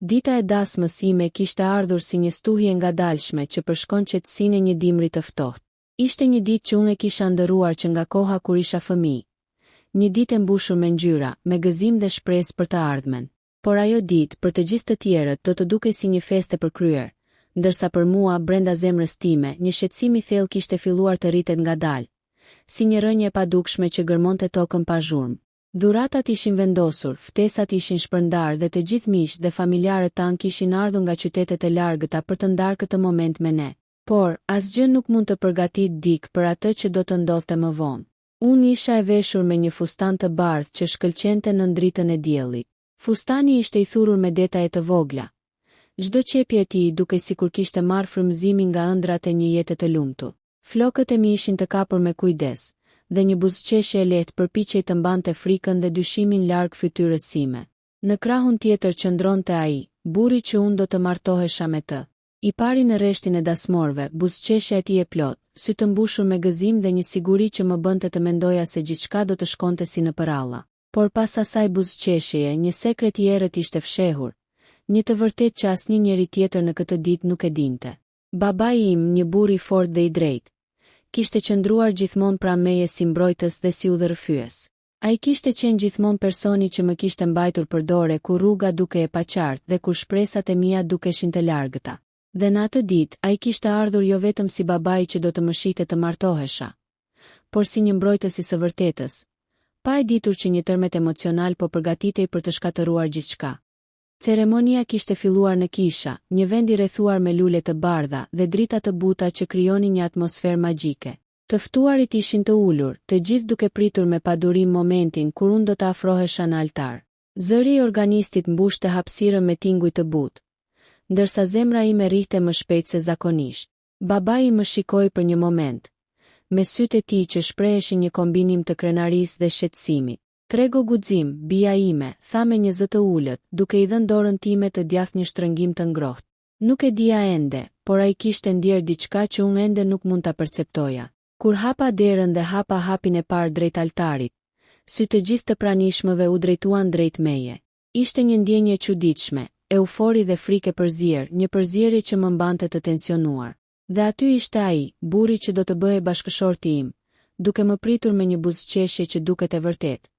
Dita e dasmës sime kishte ardhur si një stuhi e ngadalshme që përshkon qetësinë e një dimri të ftohtë. Ishte një ditë që unë e kisha ëndërruar që nga koha kur isha fëmijë. Një ditë e mbushur me ngjyra, me gëzim dhe shpresë për të ardhmen. Por ajo ditë, për të gjithë të tjerët, do të dukej si një festë e përkryer, ndërsa për mua, brenda zemrës time, një shqetësim i thellë kishte filluar të rritet ngadalë, si një rrënjë e padukshme që gërmonte tokën pa zhurmë. Dhuratat ishin vendosur, ftesat ishin shpërndarë dhe të gjithë miqtë dhe familjarët tanë kishin ardhur nga qytete të largëta për të ndarë këtë moment me ne. Por, asgjë nuk mund të përgatitë dikë për atë që do të ndodhte më vonë. Unë isha e veshur me një fustan të bardhë që shkëlqente nën dritën e diellit. Fustani ishte i thurur me detaje të vogla. Çdo qepje e tij dukej sikur kishte marrë frymëzimin nga ëndrrat e një jete të lumtur. Flokët e mi ishin të kapur me kujdes, dhe një buzëqeshje e lehtë përpiqej të mbante frikën dhe dyshimin larg fytyrës sime. Në krahun tjetër qëndronte ai, burri që unë do të martohesha me të. I pari në rreshtin e dasmorëve, buzëqeshja e tij e plotë, sy të mbushur me gëzim dhe një siguri që më bënte të mendoja se gjithçka do të shkonte si në përralla. Por pas asaj buzëqeshjeje, një sekret i errët ishte fshehur, një të vërtetë që asnjë njeri tjetër në këtë ditë nuk e dinte. Babai im, një burrë i fortë dhe i drejtë, kishte qëndruar gjithmonë pranë meje si mbrojtës dhe si udhërrëfyes. Ai kishte qenë gjithmonë personi që më kishte mbajtur për dore kur rruga dukej e paqartë dhe kur shpresat e mia dukeshin të largëta. Dhe në atë ditë, ai kishte ardhur jo vetëm si babai që do të më shihte të martohesha, por si një mbrojtës i së vërtetës, pa e ditur që një tërmet emocional po përgatitej për të shkatërruar gjithçka. Ceremonia kishte filluar në kisha, një vend i rrethuar me lule të bardha dhe drita të buta që krijonin një atmosferë magjike. Të ftuarit ishin të ulur, të gjithë duke pritur me padurim momentin kur unë do të afrohesha në altar. Zëri i organistit mbushte hapësirën me tinguj të butë, ndërsa zemra ime rrihte më shpejt se zakonisht. Babai im më shikoi për një moment, me sytë e tij që shpreheshin një kombinim të krenarisë dhe shqetësimit. Trego guxim, bija ime, tha me një zë të ulët, duke i dhënë dorën time të djathtë një shtrëngim të ngrohtë. Nuk e dija ende, por ai kishte ndjerë diçka që unë ende nuk mund ta perceptoja. Kur hapa derën dhe hapa hapin e parë drejt altarit, sytë të gjithë të pranishmëve u drejtuan drejt meje. Ishte një ndjenjë e çuditshme, eufori dhe frikë e përzier, një përzierje që më mbante të tensionuar. Dhe aty ishte ai, burri që do të bëhej bashkëshorti im, duke më pritur me një buzëqeshje që duket e vërtetë,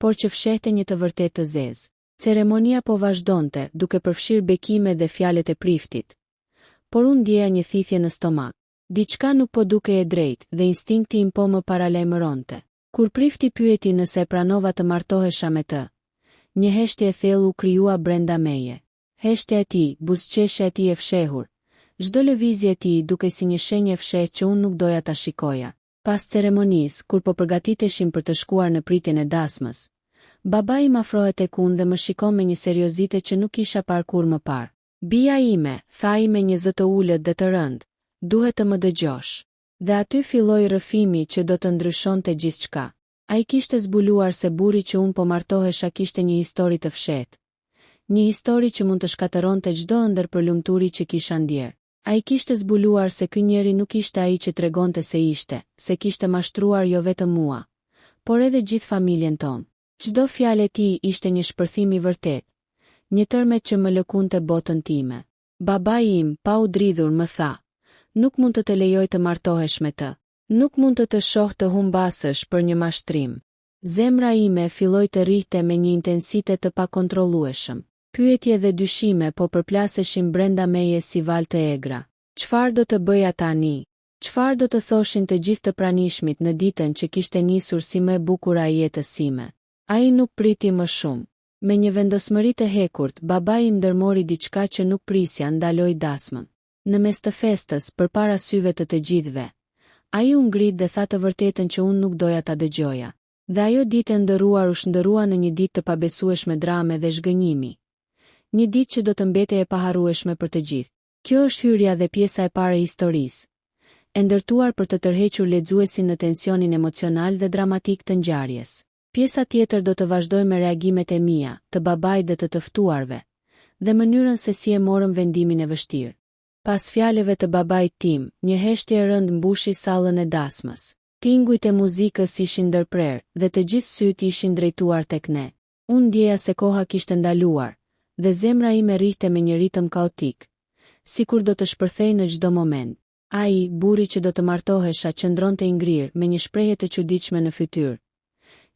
por që fshehte një të vërtetë të zezë. Ceremonia po vazhdonte, duke përfshirë bekimet dhe fjalët e priftit. Por unë ndjeja një thithje në stomak. Diçka nuk po dukej e drejtë dhe instinkti im po më paralajmëronte. Kur prifti pyeti nëse e pranova të martohesha me të, një heshtje e thellë u krijua brenda meje. Heshtja e tij, buzëqeshja e tij e fshehur, çdo lëvizje e tij dukej si një shenjë e fshehtë që unë nuk doja ta shikoja. Pas ceremonisë, kur po përgatiteshim për të shkuar në pritjen e dasmës, babai im afrohet tek unë dhe më shikon me një seriozitet që nuk kisha parë kurrë më parë. Bija ime, tha ai me një zë të ulët dhe të rëndë, duhet të më dëgjosh. Dhe aty filloi rrëfimi që do të ndryshonte gjithçka. Ai kishte zbuluar se burri që unë po martohesha kishte një histori të fshehtë. Një histori që mund të shkatërronte çdo ëndërr për lumturi që kisha ndjerë. Ai kishte zbuluar se ky njeri nuk ishte ai që tregonte se ishte, se kishte mashtruar jo vetëm mua, por edhe gjithë familjen tonë. Çdo fjalë e tij ishte një shpërthim i vërtetë, një tërmet që më lëkundte botën time. Babai im, pa u dridhur, më tha, Nuk mund të të lejoj të martohesh me të. Nuk mund të të shoh të humbasësh për një mashtrim. Zemra ime filloi të rrihte me një intensitet të pakontrollueshëm. Pyetje dhe dyshime po përplaseshin brenda meje si valë të egra. Çfarë do të bëja tani? Çfarë do të thoshin të gjithë të pranishmit në ditën që kishte nisur si më e bukura e jetës sime? Ai nuk priti më shumë. Me një vendosmëri të hekurt, babai im ndërmori diçka që nuk prisja, ndaloi dasmën. Në mes të festës, përpara syve të të gjithëve, ai u ngrit dhe tha të vërtetën që unë nuk doja ta dëgjoja. Dhe ajo ditë e ëndërruar u shndërrua në një ditë të pabesueshme drame dhe zhgënjimi. Një ditë që do të mbetej e paharrueshme për të gjithë. Kjo është hyrja dhe pjesa e parë e historisë, e ndërtuar për të tërhequr lexuesin në tensionin emocional dhe dramatik të ngjarjes. Pjesa tjetër do të vazhdojë me reagimet e mia, të babait dhe të të ftuarve, dhe mënyrën se si e morëm vendimin e vështirë. Pas fjalëve të babait tim, një heshtje e rëndë mbushi sallën e dasmës. Tingujt e muzikës ishin ndërprerë dhe të gjithë sytë ishin drejtuar tek ne. Unë ndjeja se koha kishte ndaluar, Dhe zemra ime rrihte me një ritëm kaotik, sikur do të shpërthejë në çdo moment. Ai, burri që do të martohesha, qëndronte i ngrirë, me një shprehje të çuditshme në fytyrë.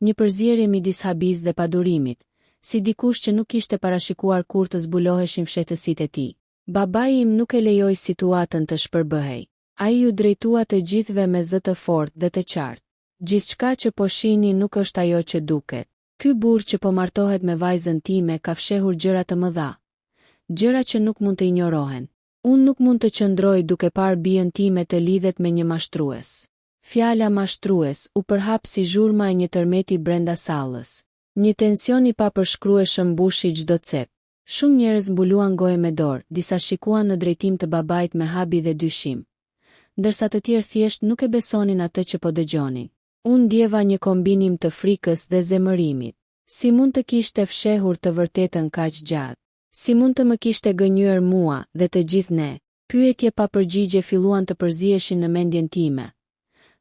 Një përzierje midis habisë dhe padurimit, si dikush që nuk kishte parashikuar kurrë të zbuloheshin fshehtësitë e tij. Babai im nuk e lejoi situatën të shpërbëhej. Ai iu drejtua të gjithëve me zë të fortë dhe të qartë. Gjithçka që po shihni nuk është ajo që duket. Ky burrë që po martohet me vajzën time ka fshehur gjëra të mëdha. Gjëra që nuk mund të injorohen. Unë nuk mund të qëndroj duke parë bijën time të lidhet me një mashtrues. Fjala mashtrues u përhap si zhurma e një tërmeti brenda sallës. Një tension i papërshkrueshëm mbushi çdo cep. Shumë njerëz mbuluan gojën me dorë, disa shikuan në drejtim të babait me habi dhe dyshim. Ndërsa të tjerë thjesht nuk e besonin atë që po dëgjonin. Unë ndjeva një kombinim të frikës dhe zemërimit. Si mund të kishte fshehur të vërtetën kaq gjatë? Si mund të më kishte gënjyer mua dhe të gjithë ne? Pyetje pa përgjigje filluan të përziheshin në mendjen time,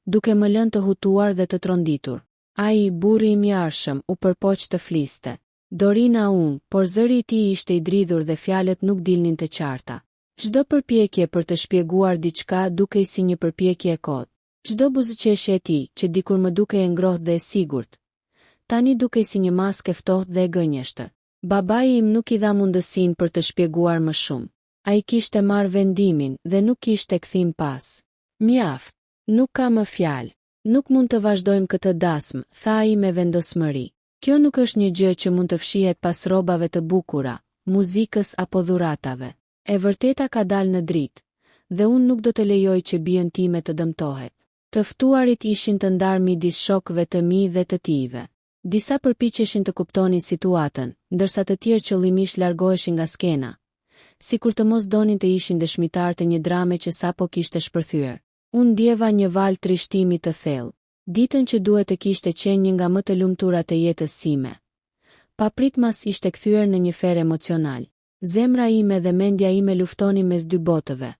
duke më lënë të hutuar dhe të tronditur. Ai, burri im i ardhshëm, u përpoq të fliste. Dorina unë, por zëri i tij ishte i dridhur dhe fjalët nuk dilnin të qarta. Çdo përpjekje për të shpjeguar diçka dukej si një përpjekje e kotë. Çdo buzëqeshje e tij, që dikur më dukej e ngrohtë dhe e sigurt, tani dukej si një maskë e ftohtë dhe e gënjeshtër. Babai im nuk i dha mundësinë për të shpjeguar më shumë. Ai kishte marrë vendimin dhe nuk kishte kthim pas. Mjaft. Nuk ka më fjalë. Nuk mund të vazhdojmë këtë dasmë, tha ai me vendosmëri. Kjo nuk është një gjë që mund të fshihet pas rrobave të bukura, muzikës apo dhuratave. E vërteta ka dalë në dritë, dhe unë nuk do të lejoj që bijën time të dëmtohet. Të ftuarit ishin të ndarë midis shokëve të mi dhe të tijve. Disa përpiqeshin të kuptonin situatën, ndërsa të tjerë qëllimisht largoheshin nga skena, sikur të mos donin të ishin dëshmitarë të një drame që sapo kishte shpërthyer. Unë ndjeva një valë trishtimi të thellë. Ditën që duhet të kishte qenë një nga më të lumturat e jetës sime, papritmas ishte kthyer në një ferr emocional. Zemra ime dhe mendja ime luftonin mes dy botëve.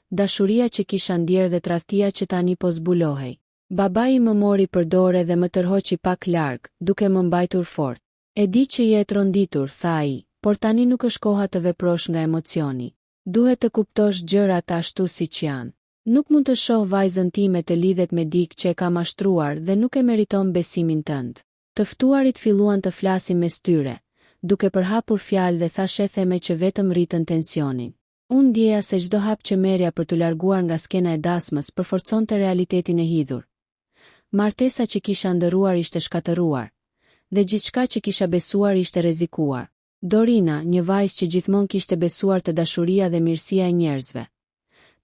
Dashuria që kisha ndjerë dhe tradhtia që tani po zbulohej. Babai më mori për dore dhe më tërhoqi pak larg, duke më mbajtur fort. E di që je e tronditur, tha ai, por tani nuk është koha të veprosh nga emocioni. Duhet të kuptosh gjërat ashtu siç janë. Nuk mund të shoh vajzën time të lidhet me dikë që e ka mashtruar dhe nuk e meriton besimin tënd. Të ftuarit filluan të flasin mes tyre, duke përhapur fjalë dhe thashetheme që vetëm rritën tensionin. Unë ndjeja se çdo hap që merrja për t'u larguar nga skena e dasmës përforconte realitetin e hidhur. Martesa që kisha ëndërruar ishte shkatërruar, dhe gjithçka që kisha besuar ishte rrezikuar. Dorina, një vajzë që gjithmonë kishte besuar te dashuria dhe mirësia e njerëzve,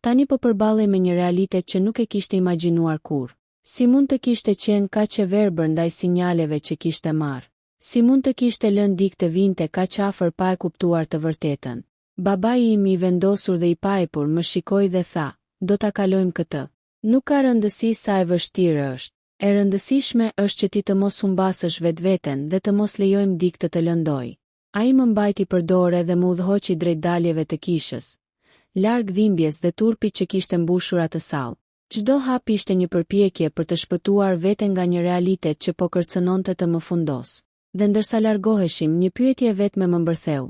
tani po përballej me një realitet që nuk e kishte imagjinuar kurrë. Si mund të kishte qenë kaq e verbër ndaj sinjaleve që kishte marrë? Si mund të kishte lënë dikë të vinte kaq afër pa e kuptuar të vërtetën? Babai im i vendosur dhe i paepur më shikoi dhe tha, Do ta kalojmë këtë. Nuk ka rëndësi sa e vështirë është. E rëndësishme është që ti të mos humbasësh vetveten dhe të mos lejojmë dikë të të lëndojë. Ai më mbajti për dore dhe më udhëhoqi drejt daljeve të kishës, larg dhimbjes dhe turpit që kishte mbushur atë sallë. Çdo hap ishte një përpjekje për të shpëtuar veten nga një realitet që po kërcënonte të më fundosë. Dhe ndërsa largoheshim, një pyetje e vetme më mbërtheu.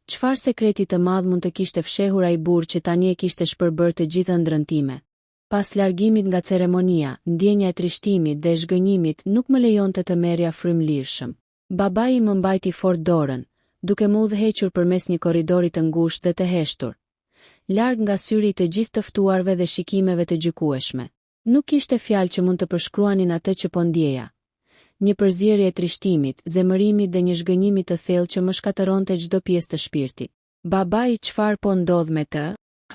Çfarë sekreti të madh mund të kishte fshehur ai burrë që tani e kishte shpërbërë të gjithë ëndrrën time? Pas largimit nga ceremonia, ndjenja e trishtimit dhe e zhgënjimit nuk më lejonte të merrja frymë lirshëm. Babai më mbajti fort dorën, duke më udhëhequr përmes një korridori të ngushtë dhe të heshtur, larg nga syri i të gjithë të ftuarve dhe shikimeve të gjykueshme. Nuk kishte fjalë që mund të përshkruanin atë që po ndjeja. Një përzierje e trishtimit, zemërimit dhe një zhgënjimi të thellë që më shkatërronte çdo pjesë të shpirtit. Babai çfarë po ndodh me të?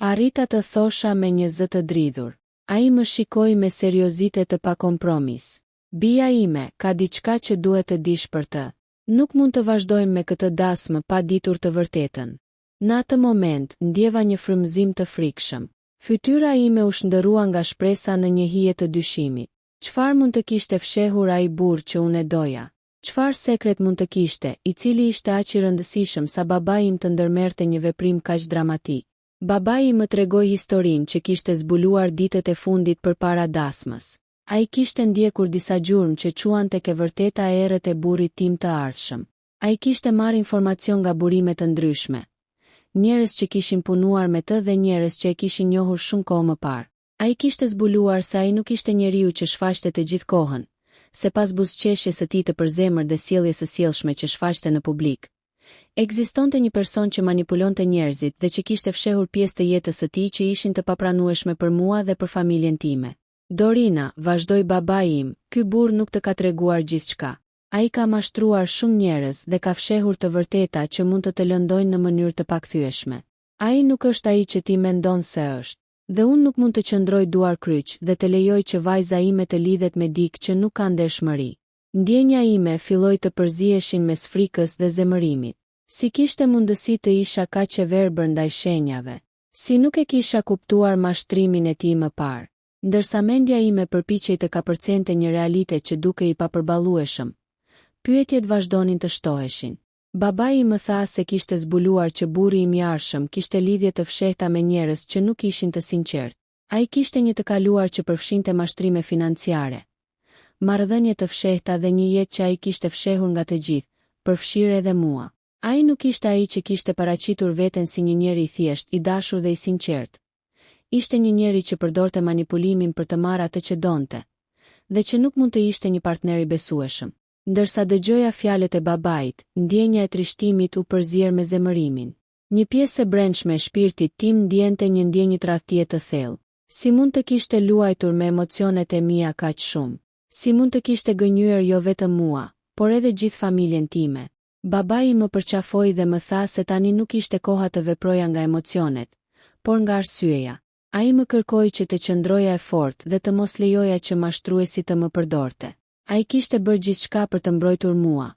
Arrita të thosha me një zë të dridhur. Ai më shikoi me seriozitet të pakompromis. Bija ime, ka diçka që duhet të dish për të. Nuk mund të vazhdojmë me këtë dasmë pa ditur të vërtetën. Në atë moment, ndjeva një frymëzim të frikshëm. Fytyra ime u shndërrua nga shpresa në një hije të dyshimit. Çfarë mund të kishte fshehur ai burrë që unë e doja? Çfarë sekret mund të kishte, i cili ishte aq i rëndësishëm sa babai im të ndërmerrte një veprim kaq dramatik? Babai im më tregoi historinë që kishte zbuluar ditët e fundit përpara dasmës. Ai kishte ndjekur disa gjurmë që çuan tek e vërteta e errët e burrit tim të ardhshëm. Ai kishte marrë informacion nga burime të ndryshme. Njerëz që kishin punuar me të dhe njerëz që e kishin njohur shumë kohë më parë. Ai kishte zbuluar se ai nuk ishte njeriu që shfaqte të gjithë kohën, se pas buzëqeshjes së tij të përzemërt dhe sjelljes së sjellshme që shfaqte në publik, ekzistonte një person që manipulonte njerëzit dhe që kishte fshehur pjesë të jetës së tij që ishin të papranueshme për mua dhe për familjen time. Dorina, vazhdoi babai im, ky burrë nuk të ka treguar gjithçka. Ai ka mashtruar shumë njerëz dhe ka fshehur të vërteta që mund të të lëndojnë në mënyrë të pakthyeshme. Ai nuk është ai që ti mendon se është. Dhe unë nuk mund të qëndroj duarkryq dhe të lejoj që vajza ime të lidhet me dikë që nuk ka ndershmëri. Ndjenja ime filloi të përziheshin mes frikës dhe zemërimit. Si kishte mundësi të isha kaq e verbër ndaj shenjave? Si nuk e kisha kuptuar mashtrimin e tij më parë? Ndërsa mendja ime përpiqej të kapërcente një realitet që dukej i papërballueshëm, pyetjet vazhdonin të shtoheshin. Babai im më tha se kishte zbuluar që burri im i ardhshëm kishte lidhje të fshehta me njerëz që nuk ishin të sinqertë. Ai kishte një të kaluar që përfshinte mashtrime financiare, marrëdhënie të fshehta dhe një jetë që ai kishte fshehur nga të gjithë, përfshirë edhe mua. Ai nuk ishte ai që kishte paraqitur veten si një njeri i thjeshtë, i dashur dhe i sinqertë. Ishte një njeri që përdorte manipulimin për të marrë atë që donte, dhe që nuk mund të ishte një partner i besueshëm. Ndërsa dëgjoja fjalët e babait, ndjenja e trishtimit u përzier me zemërimin. Një pjesë e brendshme e shpirtit tim ndiente një ndjenjë tradhtie të thellë. Si mund të kishte luajtur me emocionet e mia kaq shumë? Si mund të kishte gënjyer jo vetëm mua, por edhe gjithë familjen time? Babai im më përqafoi dhe më tha se tani nuk ishte koha të veproja nga emocionet, por nga arsyeja. Ai më kërkoi që të qëndroja e fortë dhe të mos lejoja që mashtruesi të më përdorte. Ai kishte bërë gjithçka për të mbrojtur mua,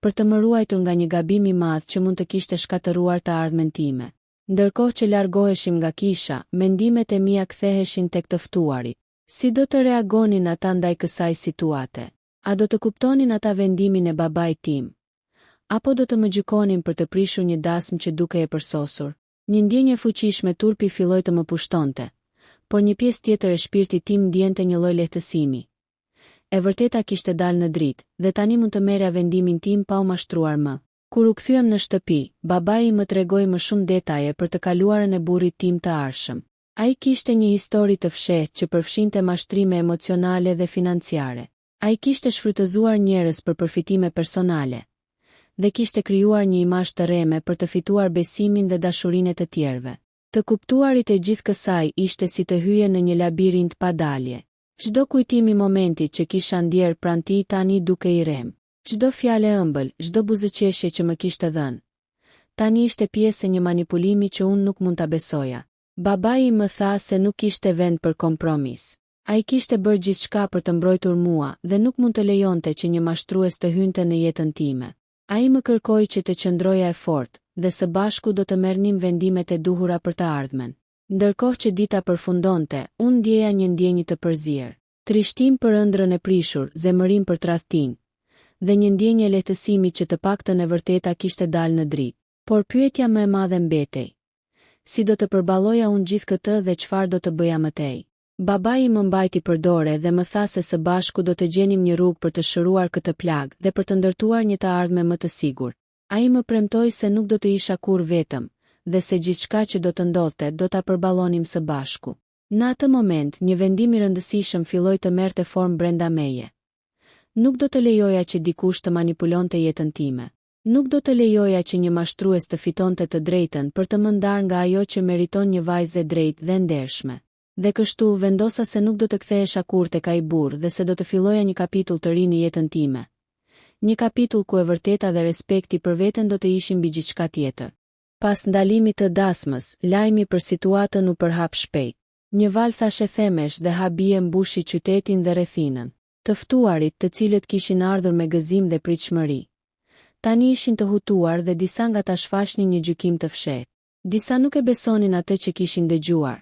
për të më ruajtur nga një gabim i madh që mund të kishte shkatërruar të ardhmen time. Ndërkohë që largoheshim nga kisha, mendimet e mia ktheheshin tek të ftuarit. Si do të reagonin ata ndaj kësaj situate? A do të kuptonin ata vendimin e babait tim? Apo do të më gjykonin për të prishur një dasmë që dukej e përsosur? Një ndjenjë e fuqishme turpi filloi të më pushtonte, por një pjesë tjetër e shpirtit tim ndiente një lloj lehtësimi. E vërteta kishte dalë në dritë, dhe tani mund të merrja vendimin tim pa u mashtruar më. Kur u kthyem në shtëpi, babai im më tregoi më shumë detaje për të kaluarën e burrit tim të ardhshëm. Ai kishte një histori të fshehtë që përfshinte mashtrime emocionale dhe financiare. Ai kishte shfrytëzuar njerëz për përfitime personale dhe kishte krijuar një imazh të rreme për të fituar besimin dhe dashurinë e të tjerëve. Të kuptuarit e gjithë kësaj ishte si të hyje në një labirint pa dalje. Çdo kujtim i momentit që kisha ndjerë pranë tij tani dukej i rremë. Çdo fjalë e ëmbël, çdo buzëqeshje që më kishte dhënë, tani ishte pjesë e një manipulimi që unë nuk mund ta besoja. Babai im më tha se nuk kishte vend për kompromis. Ai kishte bërë gjithçka për të mbrojtur mua dhe nuk mund të lejonte që një mashtrues të hynte në jetën time. Ai më kërkoi që të qëndroja e fortë, dhe së bashku do të merrnim vendimet e duhura për të ardhmen. Ndërkohë që dita përfundonte, unë ndjeja një ndjenjë të përzier. Trishtim për ëndrrën e prishur, zemërim për tradhtinë, dhe një ndjenjë e lehtësimit që të paktën e vërteta kishte dalë në dritë. Por pyetja më e madhe mbetej. Si do të përballoja unë gjithë këtë dhe çfarë do të bëja më tej? Babai im më mbajti për dore dhe më tha se së bashku do të gjenim një rrugë për të shëruar këtë plagë dhe për të ndërtuar një të ardhme më të sigurt. Ai më premtoi se nuk do të isha kurrë vetëm, dhe se gjithçka që do të ndodhte do ta përballonim së bashku. Në atë moment, një vendim i rëndësishëm filloi të merrte formë brenda meje. Nuk do të lejoja që dikush të manipulonte jetën time. Nuk do të lejoja që një mashtrues të fitonte të drejtën për të më ndarë nga ajo që meriton një vajzë e drejtë dhe e ndershme. Dhe kështu, vendosa se nuk do të kthehesha kurrë tek ai burrë dhe se do të filloja një kapitull të ri në jetën time. Një kapitull ku e vërteta dhe respekti për veten do të ishin mbi gjithçka tjetër. Pas ndalimit të dasmës, lajmi për situatën u përhap shpejt. Një valë thashethemesh dhe habie mbushi qytetin dhe rrethinën. Të ftuarit, të cilët kishin ardhur me gëzim dhe pritshmëri, tani ishin të hutuar dhe disa nga ta shfaqnin një gjykim të fshehtë. Disa nuk e besonin atë që kishin dëgjuar,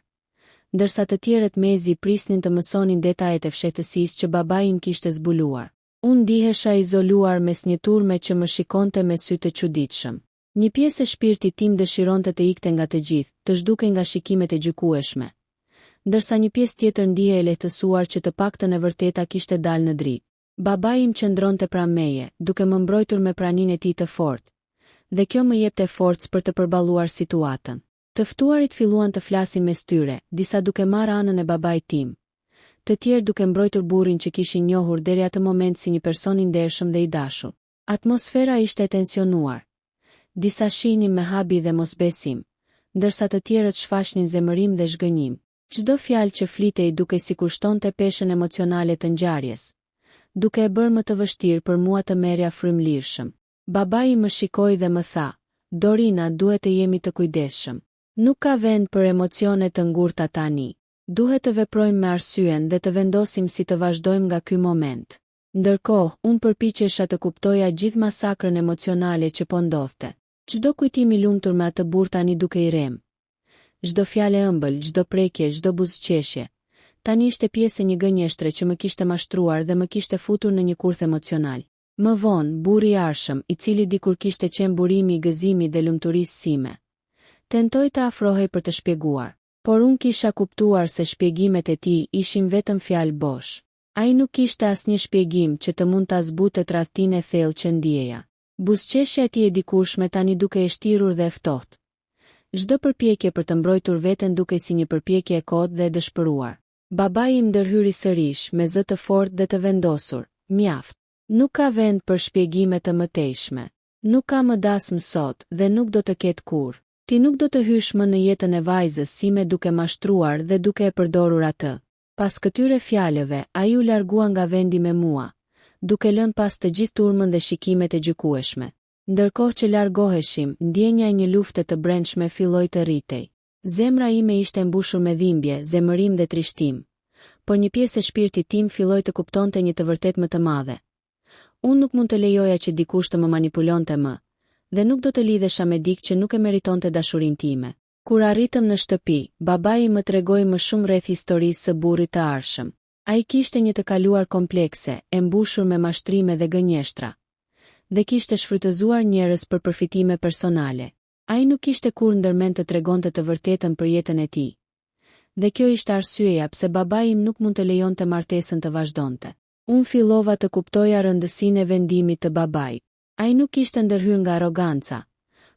ndërsa të tjerët mezi prisnin të mësonin detajet e fshehtësisë që babai im kishte zbuluar. Unë ndihesha e izoluar mes një turme që më shikonte me sy të çuditshëm. Një pjesë e shpirtit tim dëshironte të ikte nga të gjithë, të zhdukej nga shikimet e gjykueshme. Ndërsa një pjesë tjetër ndihej e lehtësuar që të paktën e vërteta kishte dalë në dritë. Babai im qëndronte pranë meje, duke më mbrojtur me praninë e tij të fortë. Dhe kjo më jepte forcë për të përballuar situatën. Të ftuarit filluan të flasin mes tyre, disa duke marrë anën e babait tim. Të tjerë duke mbrojtur burrin që kishin njohur deri atë moment si një person i ndershëm dhe i dashur. Atmosfera ishte e tensionuar. Disa shihnin me habi dhe mosbesim, ndërsa të tjerët shfaqnin zemërim dhe zhgënjim. Çdo fjalë që flitej dukej sikur shtonte peshën emocionale të ngjarjes, duke e bërë më të vështirë për mua të merrja frymë lirshëm. Babai im më shikoi dhe më tha, Dorina, duhet të jemi të kujdesshëm. Nuk ka vend për emocione të ngurta tani. Duhet të veprojmë me arsyen dhe të vendosim si të vazhdojmë nga ky moment. Ndërkohë, unë përpiqesha të kuptoja gjithë masakrën emocionale që po ndodhte. Çdo kujtim i lumtur me atë burrë tani dukej i rremë. Çdo fjalë e ëmbël, çdo prekje, çdo buzëqeshje, tani ishte pjesë e një gënjeshtre që më kishte mashtruar dhe më kishte futur në një kurth emocional. Më vonë, burri i ardhshëm, i cili dikur kishte qenë burimi i gëzimit dhe lumturisë sime, tentoi të afrohej për të shpjeguar. Por unë kisha kuptuar se shpjegimet e tij ishin vetëm fjalë bosh. Ai nuk kishte asnjë shpjegim që të mund ta zbutte tradhtinë e thellë që ndieja. Buzëqeshja e tij e dikurshme tani dukej e shtirur dhe e ftohtë. Çdo përpjekje për të mbrojtur veten dukej si një përpjekje e kotë dhe e dëshpëruar. Babai im ndërhyri sërish, me zë të fortë dhe të vendosur, Mjaft. Nuk ka vend për shpjegime të mëtejshme. Nuk ka më dasmë sot dhe nuk do të ketë kurrë. Ti nuk do të hysh më në jetën e vajzës sime duke mashtruar dhe duke e përdorur atë. Pas këtyre fjalëve, ai u largua nga vendi me mua, duke lënë pas të gjithë turmën dhe shikimet e gjykueshme. Ndërkohë që largoheshim, ndjenja e një lufte të brendshme filloi të rritej. Zemra ime ishte e mbushur me dhimbje, zemërim dhe trishtim. Por një pjesë e shpirtit tim filloi të kuptonte një të vërtetë më të madhe. Unë nuk mund të lejoja që dikush të më manipulonte më, dhe nuk do të lidhesha me dikë që nuk e meritonte dashurinë time. Kur arritëm në shtëpi, babai im më tregoi më shumë rreth historisë së burrit të ardhshëm. Ai kishte një të kaluar komplekse, e mbushur me mashtrime dhe gënjeshtra. Dhe kishte shfrytëzuar njerëz për përfitime personale. Ai nuk kishte kurrë ndërmend të tregonte të vërtetën për jetën e tij. Dhe kjo ishte arsyeja pse babai im nuk mund të lejonte martesën të vazhdonte. Unë fillova të kuptoja rëndësinë e vendimit të babait. Ai nuk kishte ndërhyrë nga arroganca,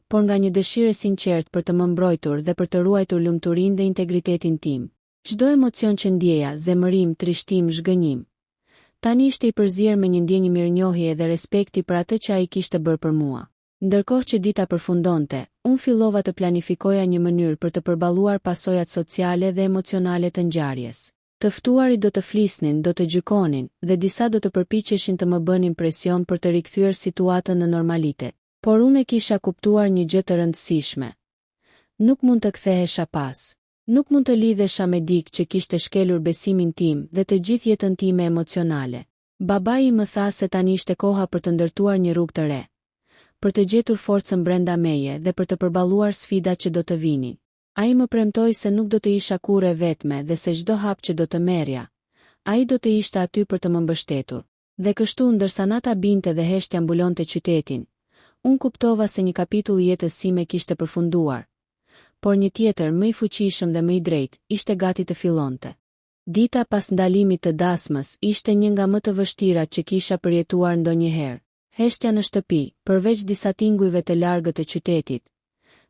por nga një dëshirë e sinqertë për të më mbrojtur dhe për të ruajtur lumturinë dhe integritetin tim. Çdo emocion që ndjeja, zemërim, trishtim, zhgënjim, tani ishte i përzier me një ndjenjë mirënjohjeje dhe respekti për atë që ai kishte bërë për mua. Ndërkohë që dita përfundonte, unë fillova të planifikoja një mënyrë për të përballuar pasojat sociale dhe emocionale të ngjarjes. Të ftuarit do të flisnin, do të gjykonin, dhe disa do të përpiqeshin të më bënin presion për të rikthyer situatën në normalitet. Por unë e kisha kuptuar një gjë të rëndësishme. Nuk mund të kthehesha pas. Nuk mund të lidhesha me dikë që kishte shkelur besimin tim dhe të gjithë jetën time emocionale. Babai im më tha se tani ishte koha për të ndërtuar një rrugë të re. Për të gjetur forcën brenda meje dhe për të përballuar sfidat që do të vinin. Ai më premtoi se nuk do të isha kurrë e vetme dhe se çdo hap që do të merrja, ai do të ishte aty për të më mbështetur. Dhe kështu, ndërsa nata binte dhe heshtja mbulonte qytetin, unë kuptova se një kapitull i jetës sime kishte përfunduar. Por një tjetër, më i fuqishëm dhe më i drejtë, ishte gati të fillonte. Dita pas ndalimit të dasmës ishte një nga më të vështirat që kisha përjetuar ndonjëherë. Heshtja në shtëpi, përveç disa tingujve të largët të qytetit,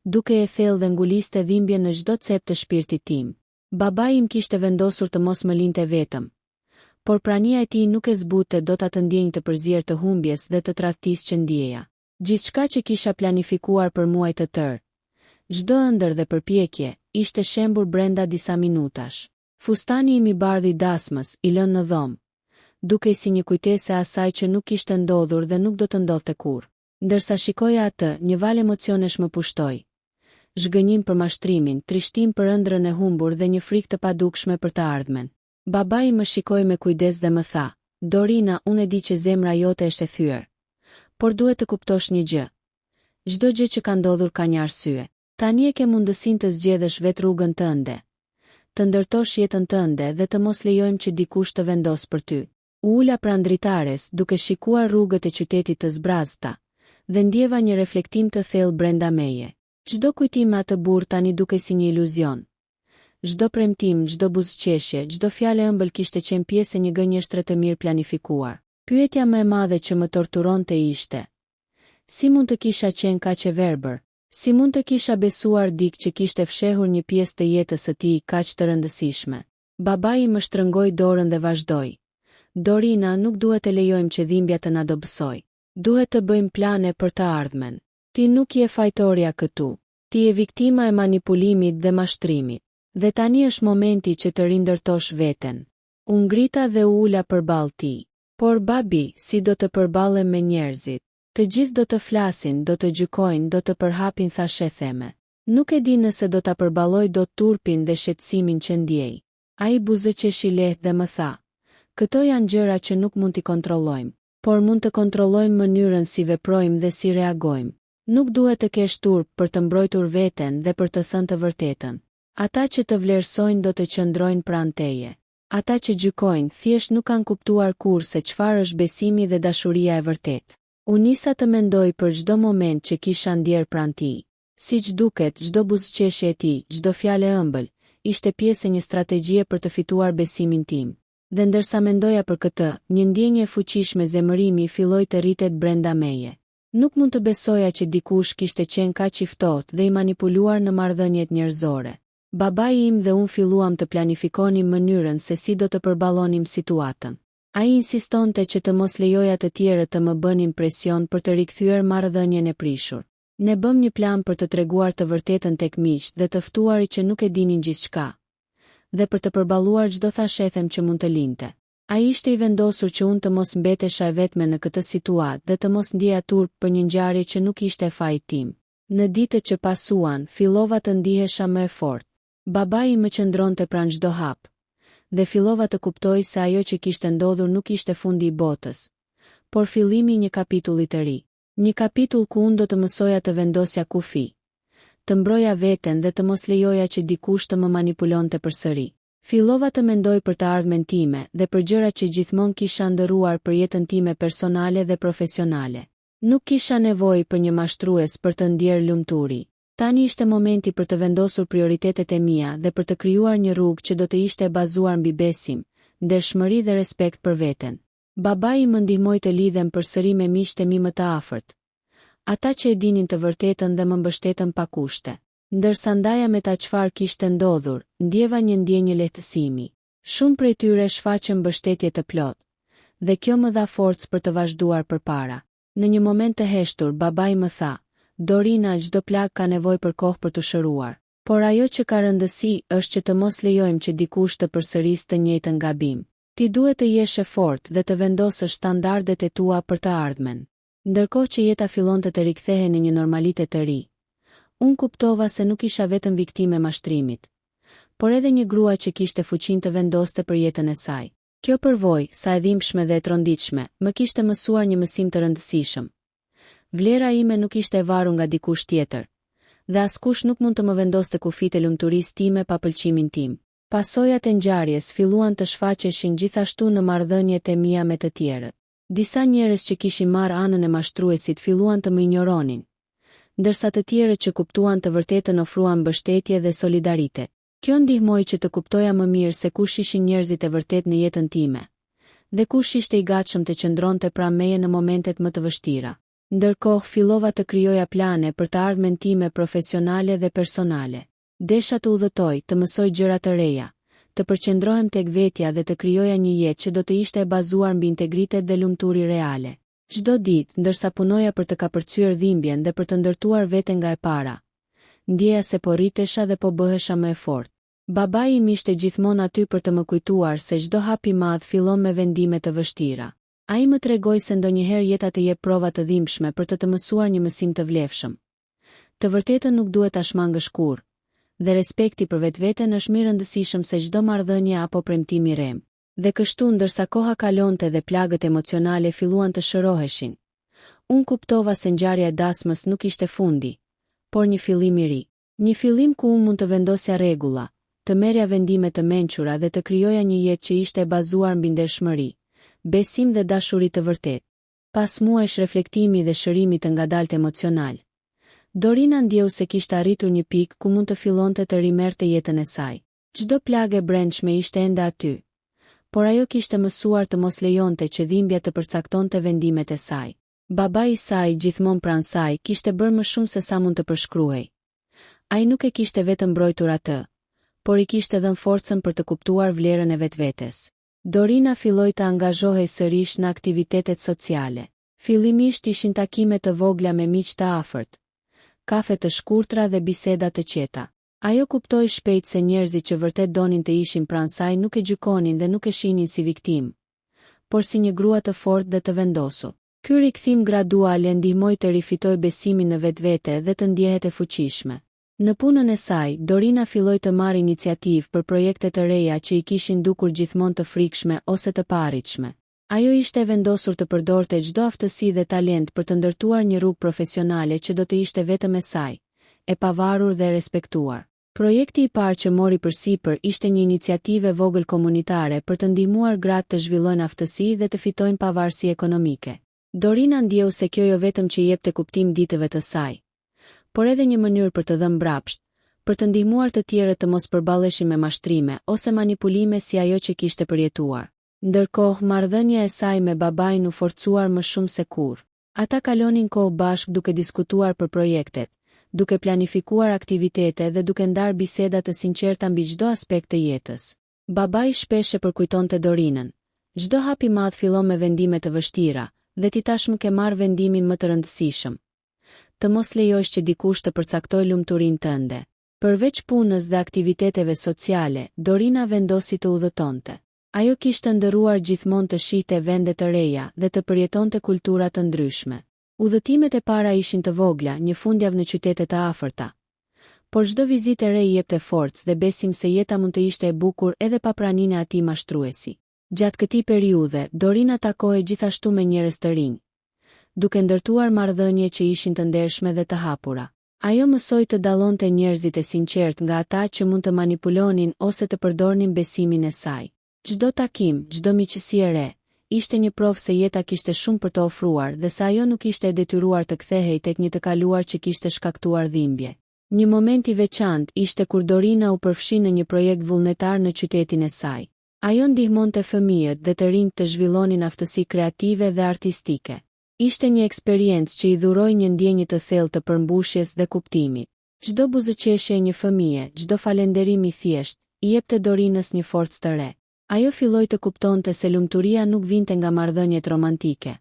dukej e thellë dhe nguliste dhimbjen në çdo cep të shpirtit tim. Babai im kishte vendosur të mos më linte vetëm. Por prania e tij nuk e zbutte dot atë ndjenjë të përzier të humbjes dhe të tradhtisë që ndieja. Gjithçka që kisha planifikuar për muaj të tërë, çdo ëndërr dhe përpjekje, ishte shembur brenda disa minutash. Fustani im i bardhë i dasmës, i lënë në dhomë, dukej si një kujtesë e asaj që nuk kishte ndodhur dhe nuk do të ndodhte kurrë. Ndërsa shikoja atë, një valë emocionesh më pushtoi. Zhgënjim për mashtrimin, trishtim për ëndrrën e humbur dhe një frikë të padukshme për të ardhmen. Babai më shikoi me kujdes dhe më tha, Dorina, unë e di që zemra jote është e thyer. Por duhet të kuptosh një gjë. Çdo gjë që ka ndodhur ka një arsye. Tani e ke mundësinë të zgjedhësh vetë rrugën tënde. Të ndërtosh jetën tënde dhe të mos lejojmë që dikush të vendosë për ty. U ula pranë dritares, duke shikuar rrugët e qytetit të zbrazëta, dhe ndjeva një reflektim të thellë brenda meje. Çdo kujtim me atë burrë tani dukej si një iluzion. Çdo premtim, çdo buzëqeshje, çdo fjalë e ëmbël kishte qenë pjesë e një gënjeshtre të mirë planifikuar. Pyetja më e madhe që më torturonte ishte, Si mund të kisha qenë kaq e verbër? Si mund të kisha besuar dikë që kishte fshehur një pjesë të jetës së tij kaq të rëndësishme? Babai më shtrëngoi dorën dhe vazhdoi, Dorina, nuk duhet të lejojmë që dhimbja të na dobësojë. Duhet të bëjmë plane për të ardhmen. Ti nuk je fajtorja këtu. Ti je viktima e manipulimit dhe mashtrimit. Dhe tani është momenti që të rindërtosh veten. U ngrita dhe u ula përballë tij. Por babi, si do të përballem me njerëzit? Të gjithë do të flasin, do të gjykojnë, do të përhapin thashetheme. Nuk e di nëse do ta përballoj dot turpin dhe shqetësimin që ndjej. Ai buzëqeshi lehtë dhe më tha, Këto janë gjëra që nuk mund t'i kontrollojmë. Por mund të kontrollojmë mënyrën si veprojmë dhe si reagojmë. Nuk duhet të kesh turp për të mbrojtur veten dhe për të thënë të vërtetën. Ata që të vlerësojnë do të qëndrojnë pranë teje. Ata që gjykojnë, thjesht nuk kanë kuptuar kurrë se çfarë është besimi dhe dashuria e vërtetë. U nisa të mendoj për çdo moment që kisha ndjerë pranë tij. Siç duket, çdo buzëqeshje e tij, çdo fjalë e ëmbël, ishte pjesë e një strategjie për të fituar besimin tim. Dhe ndërsa mendoja për këtë, një ndjenjë e fuqishme zemërimi filloi të rritet brenda meje. Nuk mund të besoja që dikush kishte qenë kaq i ftohtë dhe i manipuluar në marrëdhëniet njerëzore. Babai im dhe unë filluam të planifikonim mënyrën se si do të përballonim situatën. Ai insistonte që të mos lejoja të tjerët të më bënin presion për të rikthyer marrëdhënien e prishur. Ne bëmë një plan për të treguar të vërtetën tek miqtë dhe të ftuarit që nuk e dinin gjithçka. Dhe për të përballuar çdo thashethem që mund të lindte. Ai ishte i vendosur që unë të mos mbetesha e vetme në këtë situatë dhe të mos ndjeja turp për një ngjarje që nuk ishte e fajit tim. Në ditët që pasuan, fillova të ndihesha më e fortë. Babai im më qëndronte pranë çdo hap. Dhe fillova të kuptoj se ajo që kishte ndodhur nuk ishte fundi i botës, por fillimi i një kapitulli të ri. Një kapitull ku unë do të mësoja të vendosja kufij, të mbroja veten dhe të mos lejoja që dikush të më manipulonte përsëri. Fillova të mendoj për të ardhmen time dhe për gjërat që gjithmonë kisha ëndërruar për jetën time personale dhe profesionale. Nuk kisha nevojë për një mashtrues për të ndjerë lumturi. Tani ishte momenti për të vendosur prioritetet e mia dhe për të krijuar një rrugë që do të ishte e bazuar mbi besim, ndershmëri dhe respekt për veten. Babai më ndihmoi të lidhem përsëri me miqtë e mi më të afërt. Ata që e dinin të vërtetën dhe më mbështetën pa kushte. Ndërsa ndaja me ta çfarë kishte ndodhur, ndjeva një ndjenjë lehtësimi. Shumë prej tyre shfaqën mbështetje të plotë. Dhe kjo më dha forcë për të vazhduar përpara. Në një moment të heshtur, babai më tha, Dorina, çdo plagë ka nevojë për kohë për t'u shëruar. Por ajo që ka rëndësi është që të mos lejojmë që dikush të përsërisë të njëjtën gabim. Ti duhet të jesh e fortë dhe të vendosësh standardet e tua për të ardhmen. Ndërkohë që jeta fillonte të rikthehej në një normalitet të ri, unë kuptova se nuk isha vetëm viktimë e mashtrimit, por edhe një grua që kishte fuqinë të vendoste për jetën e saj. Kjo përvojë, sa e dhimbshme dhe e tronditshme, më kishte mësuar një mësim të rëndësishëm. Vlera ime nuk ishte e varur nga dikush tjetër, dhe askush nuk mund të më vendoste kufijtë e lumturisë time pa pëlqimin tim. Pasojat e ngjarjes filluan të shfaqeshin gjithashtu në marrëdhëniet e mia me të tjerët. Disa njerëz që kishin marrë anën e mashtruesit filluan të më injoronin, ndërsa të tjerët që kuptuan të vërtetën ofruan mbështetje dhe solidaritet. Kjo ndihmoi që të kuptoja më mirë se kush ishin njerëzit e vërtetë në jetën time dhe kush ishte i gatshëm të qëndronte pranë meje në momentet më të vështira. Ndërkohë, fillova të krijoja plane për të ardhmen time profesionale dhe personale. Desha të udhëtoj, të mësoj gjëra të reja, të përqendrohem tek vetja dhe të krijoja një jetë që do të ishte e bazuar mbi integritet dhe lumturi reale. Çdo ditë, ndërsa punoja për të kapërcyer dhimbjen dhe për të ndërtuar veten nga e para, ndjeja se po rritesha dhe po bëhesha më e fortë. Babai im ishte gjithmonë aty për të më kujtuar se çdo hap i madh fillon me vendime të vështira. Ai më tregoi se ndonjëherë jeta të jep prova të dhimbshme për të të mësuar një mësim të vlefshëm. Të vërtetën nuk duhet ta shmangësh kurrë. Dhe respekti për vetveten është më i rëndësishëm se çdo marrëdhënie apo premtim i rremë. Dhe kështu ndërsa koha kalonte dhe plagët emocionale filluan të shëroheshin, unë kuptova se ngjarja e dasmës nuk ishte fundi, por një fillim i ri. Një fillim ku unë mund të vendosja rregulla, të merrja vendime të mençura dhe të krijoja një jetë që ishte e bazuar mbi ndershmëri, besim dhe dashuri të vërtetë. Pas muajsh reflektimi dhe shërimi të ngadaltë emocional, Dorina ndjeu se kishte arritur një pikë ku mund të fillonte të rimerrte jetën e saj. Çdo plagë e brendshme ishte ende aty. Por ajo kishte mësuar të mos lejonte që dhimbja të përcaktonte vendimet e saj. Babai i saj, gjithmonë pranë saj, kishte bërë më shumë se sa mund të përshkruhej. Ai nuk e kishte vetëm mbrojtur atë, por i kishte dhënë forcën për të kuptuar vlerën e vetvetes. Dorina filloi të angazhohej sërish në aktivitetet sociale. Fillimisht ishin takime të vogla me miq të afërt, kafe të shkurtra dhe biseda të qeta. Ajo kuptoi shpejt se njerëzit që vërtet donin të ishin pranë saj nuk e gjykonin dhe nuk e shihnin si viktimë, por si një grua të fortë dhe të vendosur. Ky rikthim gradual e ndihmoi të rifitojë besimin në vetvete dhe të ndjehet e fuqishme. Në punën e saj, Dorina filloi të marrë iniciativë për projekte të reja që i kishin dukur gjithmonë të frikshme ose të paarritshme. Ajo ishte e vendosur të përdorte çdo aftësi dhe talent për të ndërtuar një rrugë profesionale që do të ishte vetëm e saj, e pavarur dhe e respektuar. Projekti i parë që mori përsipër ishte një iniciativë e vogël komunitare për të ndihmuar gratë të zhvillojnë aftësi dhe të fitojnë pavarësi ekonomike. Dorina ndjeu se kjo jo vetëm që i jepte kuptim ditëve të saj, por edhe një mënyrë për të dhënë mbrapsht, për të ndihmuar të tjerët të mos përballeshin me mashtrime ose manipulime si ajo që kishte përjetuar. Ndërkohë, marrëdhënia e saj me babain u forcuar më shumë se kurrë. Ata kalonin kohë bashkë duke diskutuar për projektet, duke planifikuar aktivitete dhe duke ndarë biseda të sinqerta mbi çdo aspekt të jetës. Babai shpesh e përkujtonte Dorinën, Çdo hap i madh fillon me vendime të vështira, dhe ti tashmë ke marrë vendimin më të rëndësishëm. Të mos lejosh që dikush të përcaktojë lumturinë tënde. Përveç punës dhe aktiviteteve sociale, Dorina vendosi të udhëtonte. Ajo kishte ëndërruar gjithmonë të shihte vende të reja dhe të përjetonte kultura të ndryshme. Udhëtimet e para ishin të vogla, një fundjavë në qytete të afërta. Por çdo vizitë e re i jepte forcë dhe besim se jeta mund të ishte e bukur edhe pa praninë e atij mashtruesi. Gjatë këtij periudhe, Dorina takohej gjithashtu me njerëz të rinj, duke ndërtuar marrëdhënie që ishin të ndershme dhe të hapura. Ajo mësoi të dallonte njerëzit e sinqertë nga ata që mund të manipulonin ose të përdornin besimin e saj. Çdo takim, çdo miqësi e re, ishte një provë se jeta kishte shumë për të ofruar dhe se ajo nuk ishte e detyruar të kthehej tek një të kaluar që kishte shkaktuar dhimbje. Një moment i veçantë ishte kur Dorina u përfshi në një projekt vullnetar në qytetin e saj. Ajo ndihmonte fëmijët dhe të rinjtë të zhvillonin aftësi kreative dhe artistike. Ishte një eksperiencë që i dhuroi një ndjenjë të thellë të përmbushjes dhe kuptimit. Çdo buzëqeshje e një fëmije, çdo falenderim i thjeshtë, i jepte Dorinës një forcë të re. Ajo filloi të kuptonte se lumturia nuk vinte nga marrëdhëniet romantike,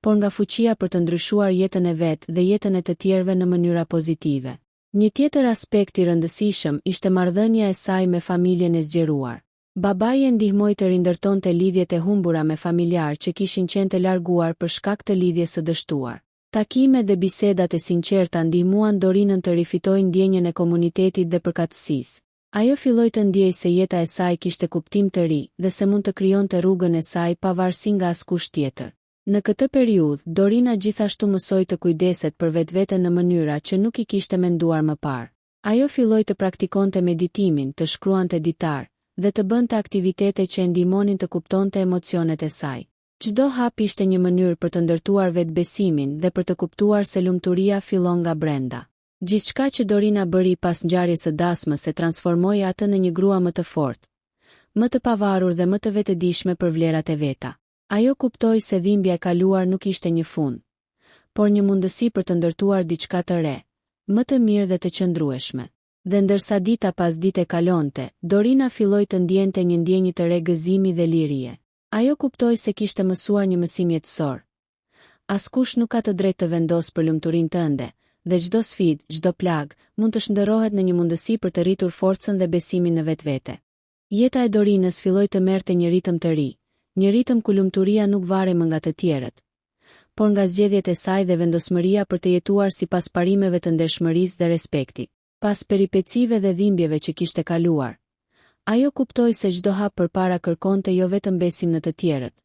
por nga fuqia për të ndryshuar jetën e vet dhe jetën e të tjerëve në mënyra pozitive. Një tjetër aspekt i rëndësishëm ishte marrëdhënia e saj me familjen e zgjeruar. Babai e ndihmoi të rindërtonte lidhjet e humbura me familjarë që kishin qenë të larguar për shkak të lidhjes së dështuar. Takimet dhe bisedat e sinqerta ndihmuan Dorinën të rifitojë ndjenjën e komunitetit dhe përkatësisë. Ajo filloi të ndjejë se jeta e saj kishte kuptim të ri dhe se mund të krijonte rrugën e saj pa varësi nga askush tjetër. Në këtë periudhë, Dorina gjithashtu mësoi të kujdeset për vetveten në mënyra që nuk i kishte menduar më parë. Ajo filloi të praktikonte meditimin, të shkruante ditar, dhe të bënte aktivitete që e ndihmonin të kuptonte emocionet e saj. Çdo hap ishte një mënyrë për të ndërtuar vetëbesimin dhe për të kuptuar se lumturia fillon nga brenda. Gjithçka që Dorina bëri pas ngjarjes së dasmës e transformoi atë në një grua më të fortë, më të pavarur dhe më të vetëdijshme për vlerat e veta. Ajo kuptoi se dhimbja e kaluar nuk ishte një fund, por një mundësi për të ndërtuar diçka të re, më të mirë dhe të qëndrueshme. Dhe ndërsa dita pas dite kalonte, Dorina filloi të ndjente një ndjenjë të re gëzimi dhe lirie. Ajo kuptoi se kishte mësuar një mësim jetësor. Askush nuk ka të drejtë të vendosë për lumturinë tënde, dhe çdo sfidë, çdo plagë, mund të shndërrohet në një mundësi për të rritur forcën dhe besimin në vetvete. Jeta e Dorinës filloi të merrte një ritëm të ri, një ritëm ku lumturia nuk varej më nga të tjerët, por nga zgjedhjet e saj dhe vendosmëria për të jetuar sipas parimeve të ndershmërisë dhe respektit. Pas peripecive dhe dhimbjeve që kishte kaluar, ajo kuptoi se çdo hap përpara kërkonte jo vetëm besim në të tjerët,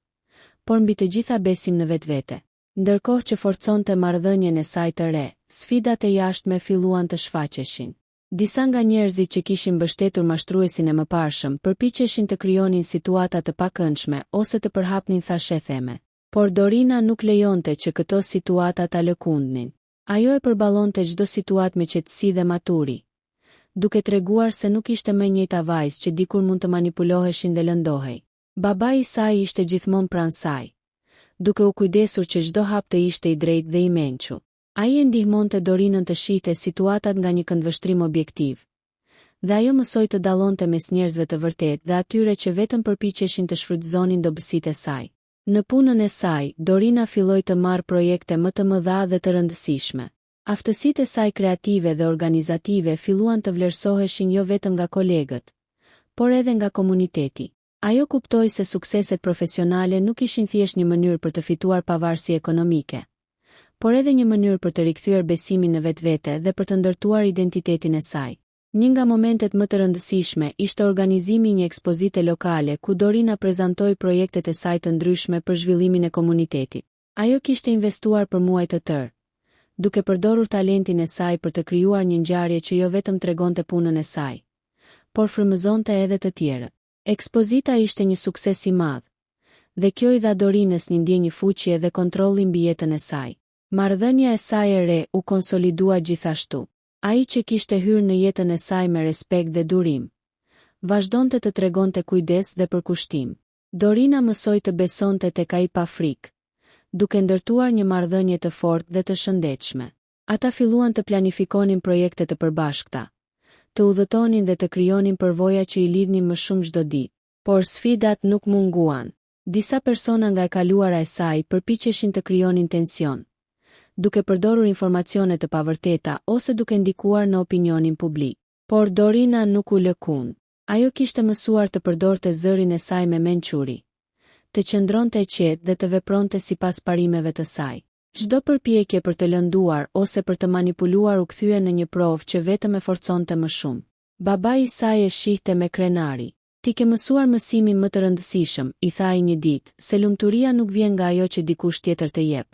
por mbi të gjitha besim në vetvete. Ndërkohë që forconte marrëdhënien e saj të re, sfidat e jashtme filluan të shfaqeshin. Disa nga njerëzit që kishin mbështetur mashtruesin e mëparshëm përpiqeshin të krijonin situata të pakëndshme ose të përhapnin thashetheme. Por Dorina nuk lejonte që këto situata ta lëkundnin. Ajo e përballonte çdo situatë me qetësi dhe maturi, duke treguar se nuk ishte më e njëjta vajzë që dikur mund të manipuloheshin dhe lëndohej. Babai i saj ishte gjithmonë pranë saj, duke u kujdesur që çdo hap të ishte i drejtë dhe i mençur. Ai e ndihmonte Dorinën të shihte situatat nga një këndvështrim objektiv. Dhe ajo mësoi të dallonte mes njerëzve të vërtetë dhe atyre që vetëm përpiqeshin të shfrytëzonin dobësitë e saj. Në punën e saj, Dorina filloi të marrë projekte më të mëdha dhe të rëndësishme. Aftësitë e saj kreative dhe organizative filluan të vlerësoheshin jo vetëm nga kolegët, por edhe nga komuniteti. Ajo kuptoi se sukseset profesionale nuk ishin thjesht një mënyrë për të fituar pavarësi ekonomike, por edhe një mënyrë për të rikthyer besimin në vetvete dhe për të ndërtuar identitetin e saj. Një nga momentet më të rëndësishme ishte organizimi i një ekspozite lokale ku Dorina prezantoi projektet e saj të ndryshme për zhvillimin e komunitetit. Ajo kishte investuar për muaj të tërë, duke përdorur talentin e saj për të krijuar një ngjarje që jo vetëm tregonte punën e saj, por frymëzonte edhe të tjerët. Ekspozita ishte një sukses i madh, dhe kjo i dha Dorinës një ndjenjë fuqie dhe kontrolli mbi jetën e saj. Marrëdhënia e saj e re u konsolidua gjithashtu. Ai që kishte hyrë në jetën e saj me respekt dhe durim, vazhdonte të tregonte kujdes dhe përkushtim. Dorina mësoi të besonte tek ai pa frikë, duke ndërtuar një marrëdhënie të fortë dhe të shëndetshme. Ata filluan të planifikonin projekte të përbashkëta, të udhëtonin dhe të krijonin përvoja që i lidhnin më shumë çdo ditë. Por sfidat nuk munguan. Disa persona nga e kaluara e saj përpiqeshin të krijonin tension, duke përdorur informacione të pavërteta ose duke ndikuar në opinionin publik. Por Dorina nuk u lëkund. Ajo kishte mësuar të përdorte zërin e saj me mençuri, të qëndronte e qetë dhe të vepronte sipas parimeve të saj. Çdo përpjekje për të lënduar ose për të manipuluar u kthye në një provë që vetëm e forconte më shumë. Babai i saj e shihte me krenari. Ti ke mësuar mësimin më të rëndësishëm, i tha ai një ditë, se lumturia nuk vjen nga ajo që dikush tjetër të jep,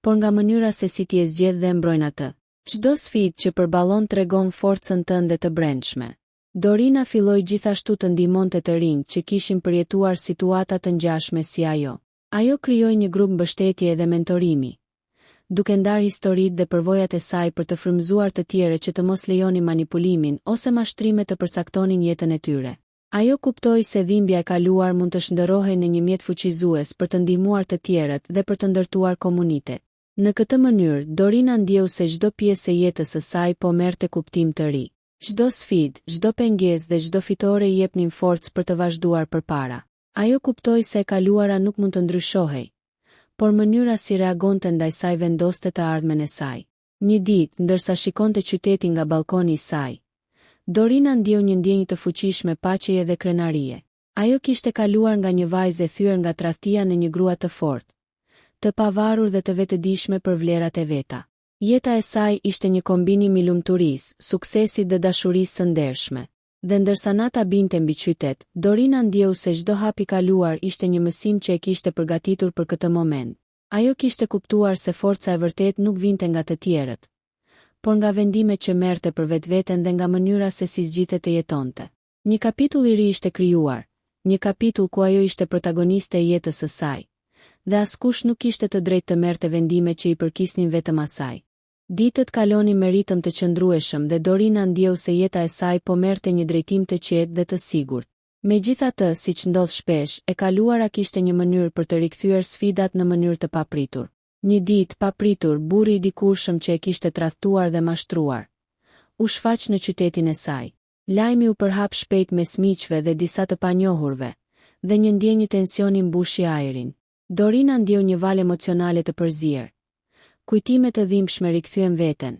por nga mënyra se si ti e zgjedh dhe e mbron atë. Çdo sfidë që përballon tregon forcën tënde të brendshme. Dorina filloi gjithashtu të ndihmonte të rinjtë që kishin përjetuar situata të ngjashme si ajo. Ajo krijoi një grup mbështetjeje dhe mentorimi, duke ndarë historitë dhe përvojat e saj për të frymëzuar të tjerët që të mos lejonin manipulimin ose mashtrimet të përcaktonin jetën e tyre. Ajo kuptoi se dhimbja e kaluar mund të shndërrohej në një mjet fuqizues për të ndihmuar të tjerët dhe për të ndërtuar komunitet. Në këtë mënyrë, Dorina ndjeu se çdo pjesë e jetës së saj po merrte kuptim të ri. Çdo sfidë, çdo pengesë dhe çdo fitore i jepnin forcë për të vazhduar përpara. Ajo kuptoi se e kaluara nuk mund të ndryshohej, por mënyra si reagonte ndaj saj vendoste të ardhmen e saj. Një ditë, ndërsa shikonte qytetin nga ballkoni i saj, Dorina ndjeu një ndjenjë të fuqishme paqeje dhe krenarie. Ajo kishte kaluar nga një vajzë e thyer nga tradhtia në një grua të fortë, të pavarur dhe të vetëdijshme për vlerat e veta. Jeta e saj ishte një kombinim i lumturisë, suksesit dhe dashurisë së ndershme. Dhe ndërsa nata binte mbi qytet, Dorina ndjeu se çdo hap i kaluar ishte një mësim që e kishte përgatitur për këtë moment. Ajo kishte kuptuar se forca e vërtetë nuk vinte nga të tjerët, por nga vendimet që merrte për vetveten dhe nga mënyra se si zgjidhte të jetonte. Një kapitull i ri ishte krijuar, një kapitull ku ajo ishte protagoniste e jetës së saj, dhe askush nuk kishte të drejtë të merrte vendime që i përkisnin vetëm asaj. Ditët kalonin me ritëm të qëndrueshëm dhe Dorina ndjeu se jeta e saj po merrte një drejtim të qetë dhe të sigurt. Megjithatë, siç ndodh shpesh, e kaluara kishte një mënyrë për të rikthyer sfidat në mënyrë të papritur. Një ditë, papritur, burri i dikurshëm që e kishte tradhtuar dhe mashtruar, u shfaq në qytetin e saj. Lajmi u përhap shpejt mes miqve dhe disa të panjohurve, dhe një ndjenjë tensioni mbushi ajrin. Dorina ndjeu një valë emocionale të përzier. Kujtime të dhimbshme rikthyen veten.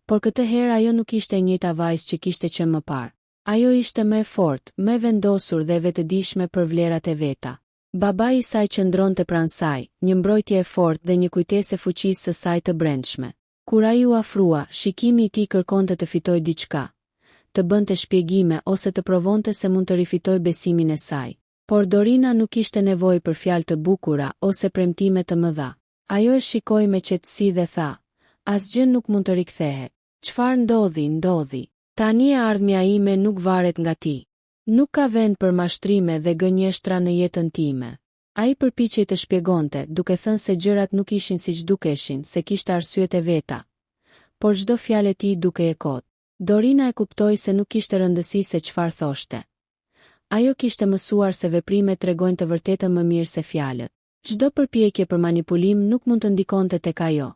Por këtë herë ajo nuk ishte e njëjta vajzë që kishte qenë më parë. Ajo ishte më e fortë, më e vendosur dhe e vetëdijshme për vlerat e veta. Babai i saj qëndronte pranë saj, një mbrojtje e fortë dhe një kujtesë e fuqisë së saj të brendshme. Kur ai u afrua, shikimi i tij kërkonte të fitojë diçka, të bënte shpjegime ose të provonte se mund të rifitojë besimin e saj. Por Dorina nuk kishte nevojë për fjalë të bukura ose premtime të mëdha. Ajo e shikoi me qetësi dhe tha, Asgjë nuk mund të rikthehet. Çfarë ndodhi, ndodhi. Tani e ardhmja ime nuk varet nga ti. Nuk ka vend për mashtrime dhe gënjeshtra në jetën time. Ai përpiqej të shpjegonte, duke thënë se gjërat nuk ishin siç dukeshin, se kishte arsyet e veta. Por çdo fjalë e tij dukej e kotë. Dorina e kuptoi se nuk kishte rëndësi se çfarë thoshte. Ajo kishte mësuar se veprimet tregojnë të vërtetën më mirë se fjalët. Çdo përpjekje për manipulim nuk mund të ndikonte tek ajo,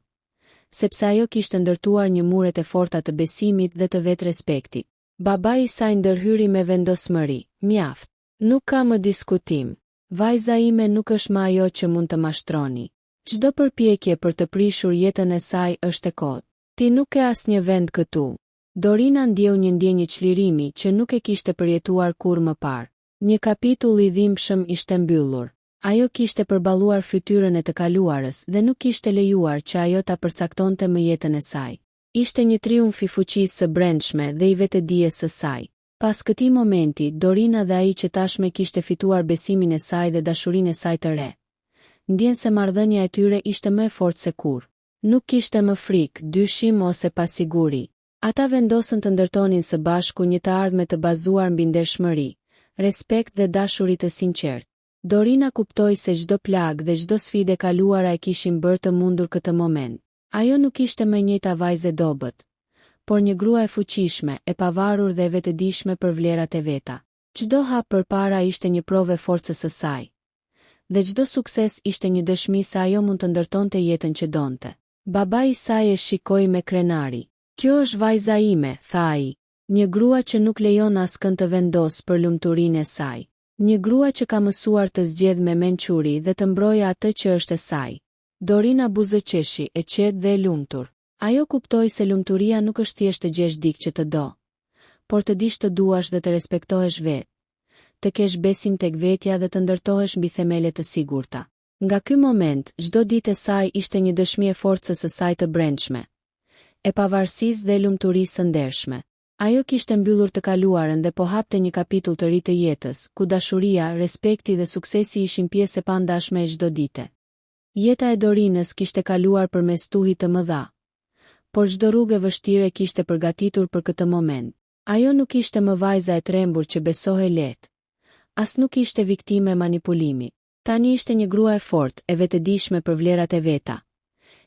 sepse ajo kishte ndërtuar një muret e forta të besimit dhe të vetë-respektit. Babai i saj ndërhyri me vendosmëri, Mjaft. Nuk ka më diskutim. Vajza ime nuk është më ajo që mund të mashtroni. Çdo përpjekje për të prishur jetën e saj është e kotë. Ti nuk ke asnjë vend këtu. Dorina ndjeu një ndjenjë çlirimi që nuk e kishte përjetuar kurrë më parë. Një kapitull i dhimbshëm ishte mbyllur. Ajo kishte përballuar fytyrën e të kaluarës dhe nuk kishte lejuar që ajo ta përcaktonte më jetën e saj. Ishte një triumf i fuqisë së brendshme dhe i vetëdijes së saj. Pas këtij momenti, Dorina dhe ai që tashmë kishte fituar besimin e saj dhe dashurinë e saj të re, ndjenë se marrëdhënia e tyre ishte më e fortë se kurrë. Nuk kishte më frikë, dyshim ose pasiguri. Ata vendosën të ndërtonin së bashku një të ardhme të bazuar mbi ndershmëri, respekt dhe dashuri të sinqertë. Dorina kuptoi se çdo plagë dhe çdo sfidë e kaluara e kishin bërë të mundur këtë moment. Ajo nuk ishte më e njëjta vajzë e dobët, por një grua e fuqishme, e pavarur dhe e vetëdijshme për vlerat e veta. Çdo hap përpara ishte një provë e forcës së saj. Dhe çdo sukses ishte një dëshmi se ajo mund të ndërtonte jetën që donte. Babai i saj e shikoi me krenari. Kjo është vajza ime, tha ai. Një grua që nuk lejon askënd të vendosë për lumturinë e saj. Një grua që ka mësuar të zgjedhë me mençuri dhe të mbrojë atë që është e saj. Dorina buzëqeshi, e qetë dhe e lumtur. Ajo kuptoi se lumturia nuk është thjesht të gjesh dikë që të do, por të dish të duash dhe të respektohesh vetë, të kesh besim tek vetja dhe të ndërtohesh mbi themele të sigurta. Nga ky moment, çdo ditë e saj ishte një dëshmi e forcës së saj të brendshme, e pavarësisë dhe e lumturisë së ndershme. Ajo kishte mbyllur të kaluarën dhe po hapte një kapitull të ri të jetës, ku dashuria, respekti dhe suksesi ishin pjesë e pandashme e çdo dite. Jeta e Dorinës kishte kaluar përmes stuhi të mëdha. Por çdo rrugë e vështirë e kishte përgatitur për këtë moment. Ajo nuk ishte më vajza e trembur që besohej lehtë. As nuk ishte viktimë e manipulimit. Tani ishte një grua e fortë, e vetëdijshme për vlerat e veta,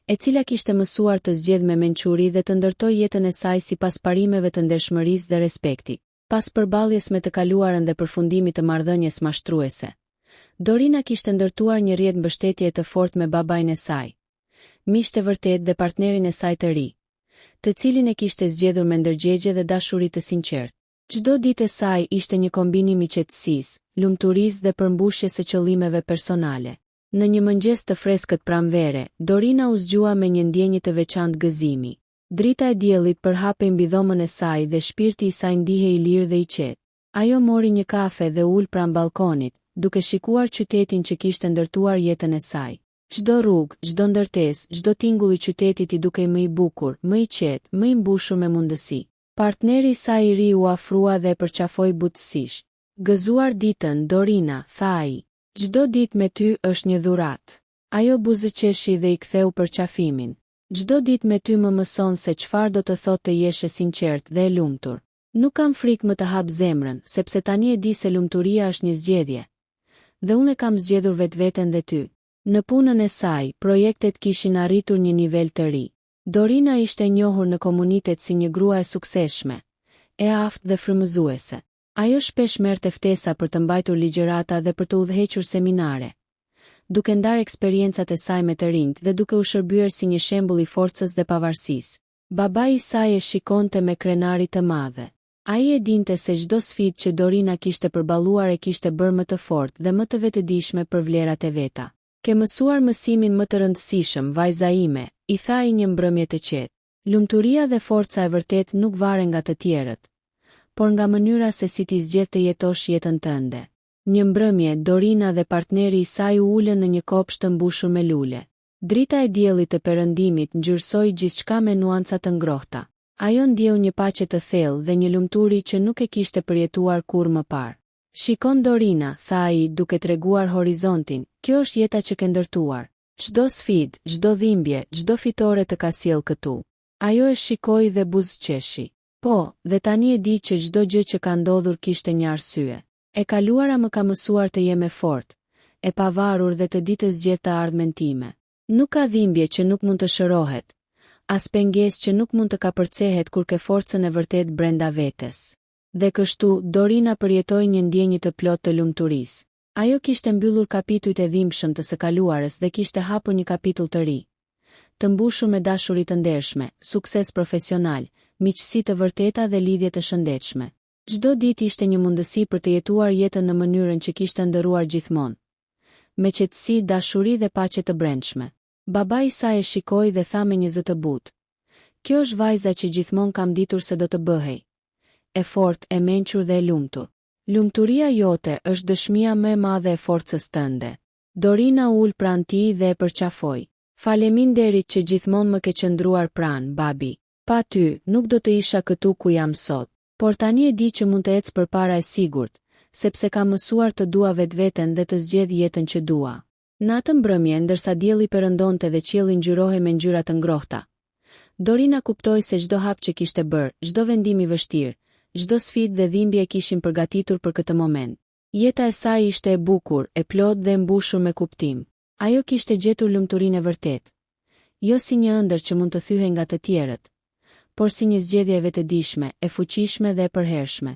e cila kishte mësuar të zgjedhë me mençuri dhe të ndërtojë jetën e saj sipas parimeve të ndershmërisë dhe respektit. Pas përballjes me të kaluarën dhe përfundimit të marrëdhënies mashtruese, Dorina kishte ndërtuar një rrjet mbështetjeje të fortë me babain e saj, miqtë e vërtetë dhe partnerin e saj të ri, të cilin e kishte zgjedhur me ndërgjegje dhe dashuri të sinqertë. Çdo ditë e saj ishte një kombinim i qetësisë, lumturisë dhe përmbushjes së qëllimeve personale. Në një mëngjes të freskët pranvere, Dorina u zgjua me një ndjenjë të veçantë gëzimi. Drita e diellit përhapej mbi dhomën e saj dhe shpirti i saj ndihej i lirë dhe i qetë. Ajo mori një kafe dhe u ul pranë ballkonit, duke shikuar qytetin që kishte ndërtuar jetën e saj. Çdo rrugë, çdo ndërtesë, çdo tingull i qytetit i dukej më i bukur, më i qetë, më i mbushur me mundësi. Partneri i saj i ri u afrua dhe e përqafoi butësisht. Gëzuar ditën, Dorina, tha ai. Çdo ditë me ty është një dhuratë. Ajo buzëqeshi dhe i ktheu përqafimin. Çdo ditë me ty më mëson se çfarë do të thotë të jesh e sinqertë dhe e lumtur. Nuk kam frikë më të hap zemrën, sepse tani e di se lumturia është një zgjedhje. Dhe unë e kam zgjedhur vetveten dhe ty. Në punën e saj, projektet kishin arritur një nivel të ri. Dorina ishte e njohur në komunitet si një grua e suksesshme, e aftë dhe frymëzuese. Ajo shpesh merrte ftesa për të mbajtur ligjërata dhe për të udhëhequr seminare, duke ndarë eksperiencat e saj me të rinjtë dhe duke u shërbyer si një shembull i forcës dhe pavarësisë. Babai i saj e shikonte me krenari të madhe. Ai e dinte se çdo sfidë që Dorina kishte përballuar e kishte bërë më të fortë dhe më të vetëdijshme për vlerat e veta. Ke mësuar mësimin më të rëndësishëm, vajza ime, i tha ai një mbrëmje të qetë. Lumturia dhe forca e vërtetë nuk varen nga të tjerët, por nga mënyra se si ti zgjedh të jetosh jetën tënde. Një mbrëmje, Dorina dhe partneri i saj u ulën në një kopsht të mbushur me lule. Drita e diellit të perëndimit ngjyrësoi gjithçka me nuanca të ngrohta. Ajo ndjeu një paqe të thellë dhe një lumturi që nuk e kishte përjetuar kurrë më parë. Shikon Dorina, tha ai, duke treguar horizontin, kjo është jeta që ke ndërtuar. Çdo sfidë, çdo dhimbje, çdo fitore të ka sjellë këtu. Ajo e shikoi dhe buzëqeshi. Po, dhe tani e di që çdo gjë që ka ndodhur kishte një arsye. E kaluara më ka mësuar të jem e fortë, e pavarur dhe të di të zgjedh të ardhmen time. Nuk ka dhimbje që nuk mund të shërohet, as pengesë që nuk mund të kapërcehet kur ke forcën e vërtetë brenda vetes. Dhe kështu, Dorina përjetoi një ndjenjë të plotë të lumturisë. Ajo kishte mbyllur kapitujt e dhimbshëm të së kaluarës dhe kishte hapur një kapitull të ri. Të mbushur me dashuri të ndershme, sukses profesional, miqësi të vërteta dhe lidhje të shëndetshme. Çdo ditë ishte një mundësi për të jetuar jetën në mënyrën që kishte ëndërruar gjithmonë. Me qetësi, dashuri dhe paqe të brendshme. Babai i saj e shikoi dhe tha me një zë të butë. Kjo është vajza që gjithmonë kam ditur se do të bëhej. E fortë, e mençur dhe e lumtur. Lumturia jote është dëshmia më e madhe e forcës tënde. Dorina u ul pranë tij dhe e përqafoi. Faleminderit që gjithmonë më ke qëndruar pranë, babi. Pa ty, nuk do të isha këtu ku jam sot. Por tani e di që mund të ec përpara e sigurt, sepse kam mësuar të dua vetveten dhe të zgjedh jetën që dua. Në atë mbrëmje, ndërsa dielli perëndonte dhe qielli ngjyrohej me ngjyra të ngrohta, Dorina kuptoi se çdo hap që kishte bërë, çdo vendim i vështirë, çdo sfidë dhe dhimbje e kishin përgatitur për këtë moment. Jeta e saj ishte e bukur, e plotë dhe e mbushur me kuptim. Ajo kishte gjetur lumturinë e vërtetë. Jo si një ëndërr që mund të thyhej nga të tjerët, por si një zgjedhje e vetëdijshme, e fuqishme dhe e përhershme.